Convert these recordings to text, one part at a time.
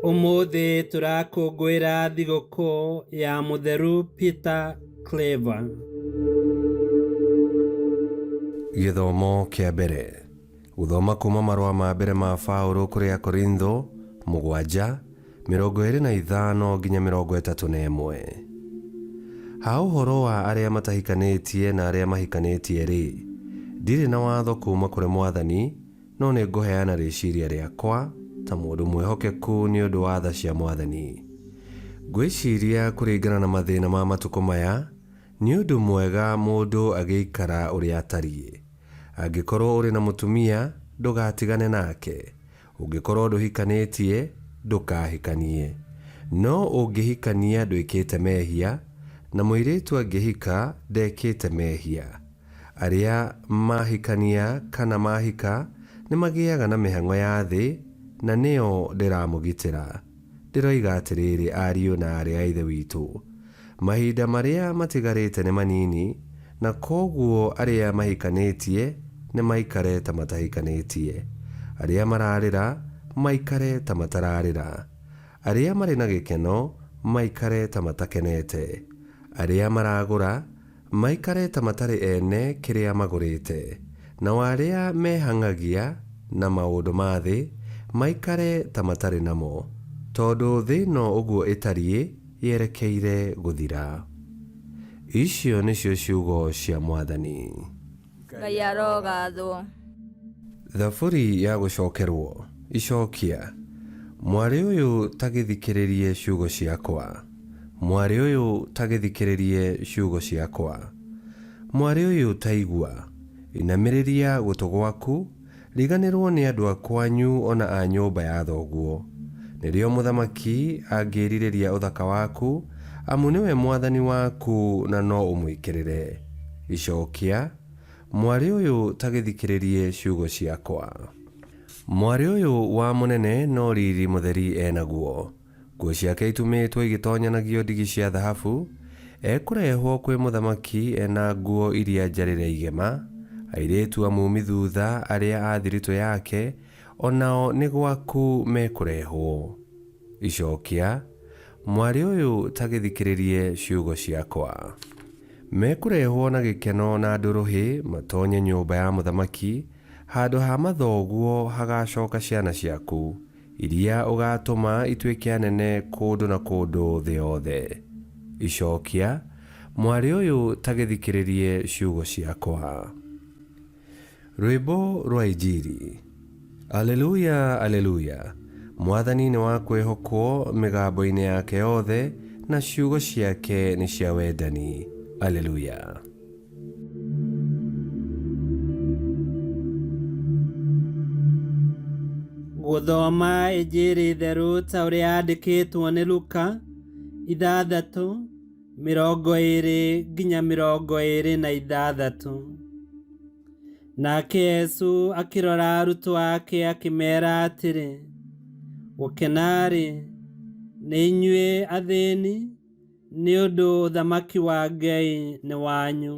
Ũmũthĩ tũrakũngũĩra thigũkũ ya Mũtheru Peter Claver. Gĩthomo kĩa mbere. Gũthoma kuuma marũa ma mbere ma Paũlũ kũrĩ Akorintho, mũgwanja, 25 nginya 31. Ha ũhoro wa arĩa matahikanĩtie na arĩa mahikanĩtie-rĩ, ndirĩ na watho kuuma kũrĩ Mwathani, no nĩ ngũheana rĩciria rĩakwa ta mũndũ mwĩhokeku nĩ ũndũ wa tha cia Mwathani. Ngwĩciria kũringana na mathĩna ma matukũ maya, nĩ ũndũ mwega mũndũ agĩikara ũrĩa atariĩ. Angĩkorũo ũrĩ na mũtumia, ndũgatigane nake. Ũngĩkorũo ndũhikanĩtie, ndũkahikanie. No ũngĩhikania ndwĩkĩte mehia, na mũirĩtu angĩhika ndekĩte mehia. Arĩa mahikania kana mahika nĩ magĩaga na mĩhang'o ya thĩ, na nĩyo ndĩramũgitĩra. Ndĩroiga atĩrĩrĩ ariũ na aarĩ a Ithe witũ, mahinda marĩa matigarĩte nĩ manini, na kwoguo arĩa mahikanĩtie nĩ maikare ta matahikanĩtie, arĩa mararĩra maikare ta matararĩra, arĩa marĩ na gĩkeno maikare ta matakenete, arĩa maragũra Maikare ta matarĩ ene kĩrĩa magũrĩte, nao arĩa mehang'agia na maũndũ ma thĩ maikare ta matarĩ namo, tondũ thĩ ĩno ũguo ĩtariĩ yerekeire gũthira. Icio nĩcio ciugo cia Mwathani. Ngai arogathwo. Thaburi ya gũcokerwo. Icokia. Mwarĩ ũyũ ta gĩthikĩrĩrie ciugo ciakwa, Mwarĩ ũyũ ta gĩthikĩrĩrie ciugo ciakwa. Mwarĩ ũyũ ta igua, inamĩrĩria gũtũ gwaku, Riganĩrwo nĩ andũ a kwanyu o na a nyũmba ya thoguo. Nĩrĩo mũthamaki angĩĩrirĩria ũthaka waku, amu nĩwe mwathani waku na no ũmwĩkĩrĩre. Icokia, Mwarĩ ũyũ ta gĩthikĩrĩrie ciugo ciakwa. Mwarĩ ũyũ wa mũnene no riri mũtheri e naguo. Nguo ciake itumĩtwo igĩtonyanagio ndigi cia thahabu, ekũrehwo kwĩ mũthamaki e na nguo iria njarĩre igema, airĩtu amuumi thutha arĩa a thiritũ yake o nao nĩ gwaku mekũrehwo. Icokia, Mwarĩ ũyũ ta gĩthikĩrĩrie ciugo ciakwa. Mekũrehwo na gĩkeno na ndũrũhĩ matonye nyũmba ya mũthamaki, handũ ha mathoguo hagacoka ciana ciaku, Iria ũgaatũma ituĩke anene kũndũ na kũndũ thĩ yothe. Icokia, Mwarĩ ũyũ ta gĩthikĩrĩrie ciugo ciakwa. Rwĩmbo rwa Injiri. Aleluya, Aleluya! Mwathani nĩ wa kwĩhokwo mĩgambo-inĩ yake yothe, na ciugo ciake nĩ cia wendani. Aleluya! Gũthoma Injiri theru ta ũrĩa yandĩkĩtwo nĩ Luka, ithathatũ, 26. Nake Yesu akĩrora arutwo ake akĩmera atĩrĩ, Gũkena-rĩ, nĩ inyuĩ athĩni, Nĩ ũndũ ũthamaki wa Ngai nĩ wanyu.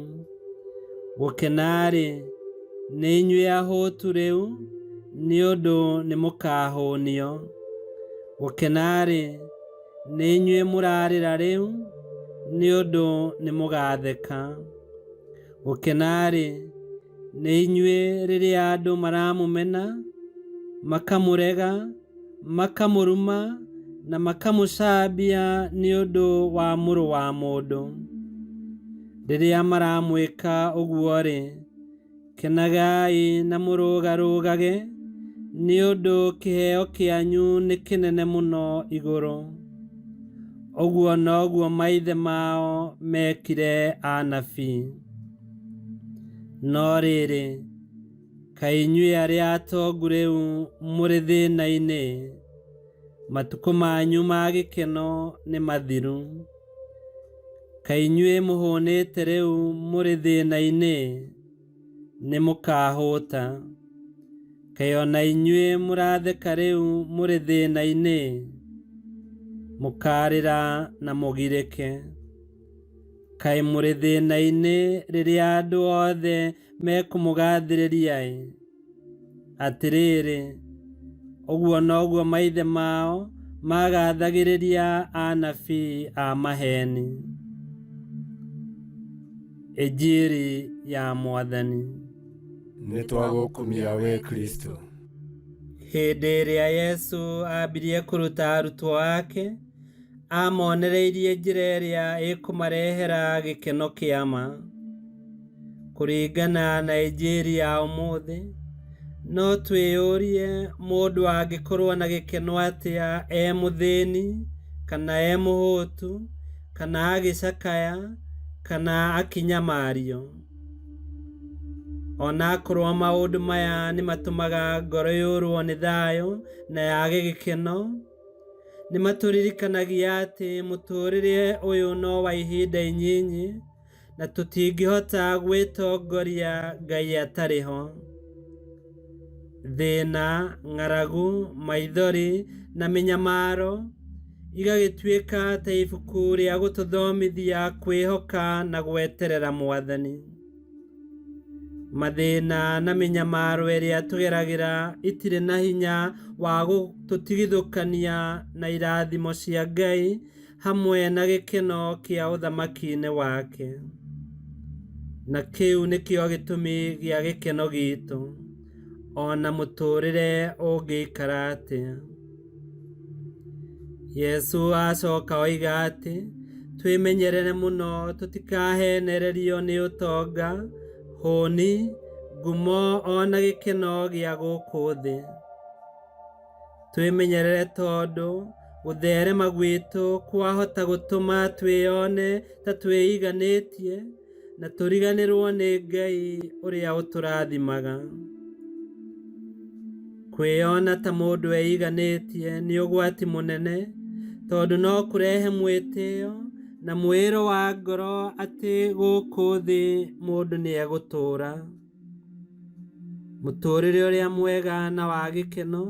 Gũkena-rĩ, nĩ inyuĩ ahũtu rĩu, nĩ ũndũ nĩmũkahũnio. Gũkena-rĩ, nĩ inyuĩ mũrarĩra rĩu, nĩ ũndũ nĩmũgatheka. Gũkena-rĩ, nĩ inyuĩ rĩrĩa andũ maramũmena, makamũrega, makamũruma, na makamũcambia nĩ ũndũ wa Mũrũ wa Mũndũ. Rĩrĩa maramwĩka ũguo-rĩ, kenagai na mũrũgarũgage, nĩ ũndũ kĩheo kĩanyu nĩ kĩnene mũno igũrũ. Ũguo noguo maithe mao meekire anabii. No rĩrĩ, kaĩ inyuĩ arĩa atongu rĩu mũrĩ thĩna-inĩ! Matukũ manyu ma gĩkeno nĩ mathiru. Kaĩ inyuĩ mũhũnĩte rĩu mũrĩ thĩna-inĩ! Nĩ mũkaahũta. Kaĩ o na inyuĩ mũratheka rĩu mũrĩ thĩna-inĩ! Mũkaarĩra na mũgirĩke. Kaĩ mũrĩ thĩna-inĩ rĩrĩa andũ othe mekũmũgathĩrĩria-ĩ! Atĩrĩrĩ, ũguo noguo maithe mao Magathagĩrĩria anabii a maheni. Injiri ya Mwathani. Nĩ twagũkumia we Kristo. Hĩndĩ ĩrĩa Yesu ambirie kũruta arutwo ake, amonereirie njĩra ĩrĩa ĩkũmarehera gĩkeno kĩa ma. Kũringana na Injiri ya ũmũthĩ, no twĩyũrie mũndũ angĩkorwo na gĩkeno atĩa e mũthĩni, kana e mũhũtu, kana agĩcakaya, kana akĩnyamario. Ona akorwo maũndũ maya nĩ matũmaga ngoro yũrwo nĩ thayũ na yage gĩkeno, nĩ matũririkanagia atĩ mũtũrĩre ũyũ no wa ihinda inyinyi na tũtingĩhota gwĩtongoria Ngai atarĩ ho. Thĩna, ng'aragu, maithori na mĩnyamaro igagĩtuĩka ta ibuku rĩa gũtũthomithia kwĩhoka na gweterera Mwathani. Mathĩna na mĩnyamaro ĩrĩa tũgeragĩra itirĩ na hinya wa gũtũtigithũkania na irathimo cia Ngai hamwe na gĩkeno kĩa ũthamaki-inĩ wake. Na kĩu nĩkĩo gĩtũmi gĩa gĩkeno gitũ, ona mũtũrĩre ũngĩikara atĩa. Yesu acoka oiga atĩ twĩmenyerere mũno tũtikahenererio nĩ ũtonga, hũni, ngumo ona gĩkeno gĩa gũkũ thĩ. Twĩmenyerere tondũ gũtherema gwitũ kwahota gũtũma twĩyone ta twĩiganĩtie na tũriganĩrwo nĩ Ngai ũrĩa ũtũrathimaga. Kwĩyona ta mũndũ eiganĩtie nĩ ũgwati mũnene tondũ no kũrehe mwĩtĩo na mwĩĩro wa ngoro atĩ gũkũ thĩ mũndũ nĩ egũtũũra. Mũtũrĩre ũrĩa mwega na wa gĩkeno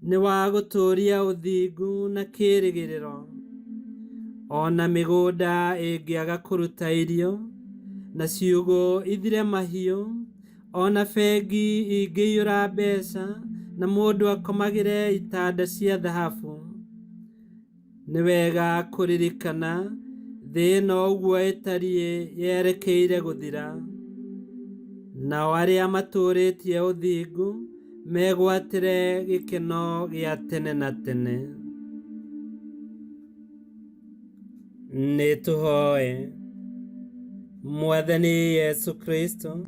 nĩ wa gũtũũria ũthingu na kĩĩrĩgĩrĩro. Ona mĩgũnda ĩngĩaga kũruta irio, na ciugũ ithire mahiũ, ona bengi ingĩiyũra mbeca na mũndũ akomagĩre itanda cia thahabu. Nĩ wega kũririkana thĩ ĩno ũguo ĩtariĩ yerekeire gũthira. Nao arĩa matũũrĩtie ũthingu megwatĩre gĩkeno gĩa tene na tene. Nĩ tũhoe. Mwathani Yesu Kristo,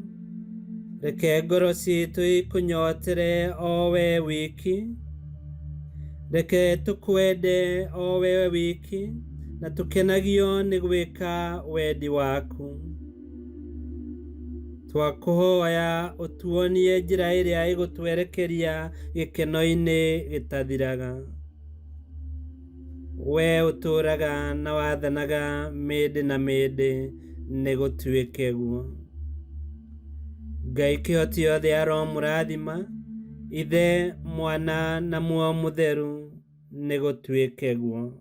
reke ngoro citũ ikũnyotere o we wiki. Reke tũkwende o we wiki na tũkenagio nĩ gwĩka wendi waku. Twakũhoya ũtuonie njĩra ĩrĩa ĩgũtwerekeria gĩkeno-inĩ gĩtathiraga. We ũtũũraga na wathanaga mĩndĩ na mĩndĩ nĩ gũtuĩke guo. Ngai kĩhoti yothe aromũrathima, Ithe, Mwana na Muoyo Mũtheru, nĩ gũtuĩke guo.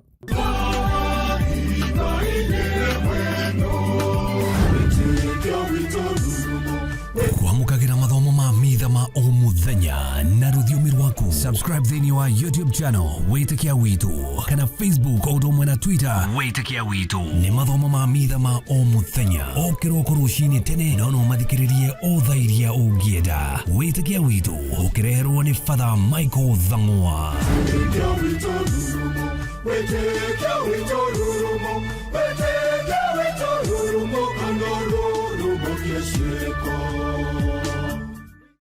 Kwamũkagĩra mathomo ma mitha ma o mũthenya na rũthiomi rwaku. Subscribe thĩinĩ wa YouTube channel Wĩtĩkia Witũ kana Facebook o ũndũ ũmwe na Twitter Wĩtĩkia Witũ. Nĩ mathomo ma mitha ma o mũthenya o kĩroko rũcinĩ tene, no no mathikĩrĩrie o thaa iria ũngĩenda. Wĩtĩkia Witũ ũkĩreherwo nĩ Father Michael Thang'wa. Wĩtĩkia witũ rurumo, wĩtĩkia witũ rurumo, wĩtĩkia witũ rurumo.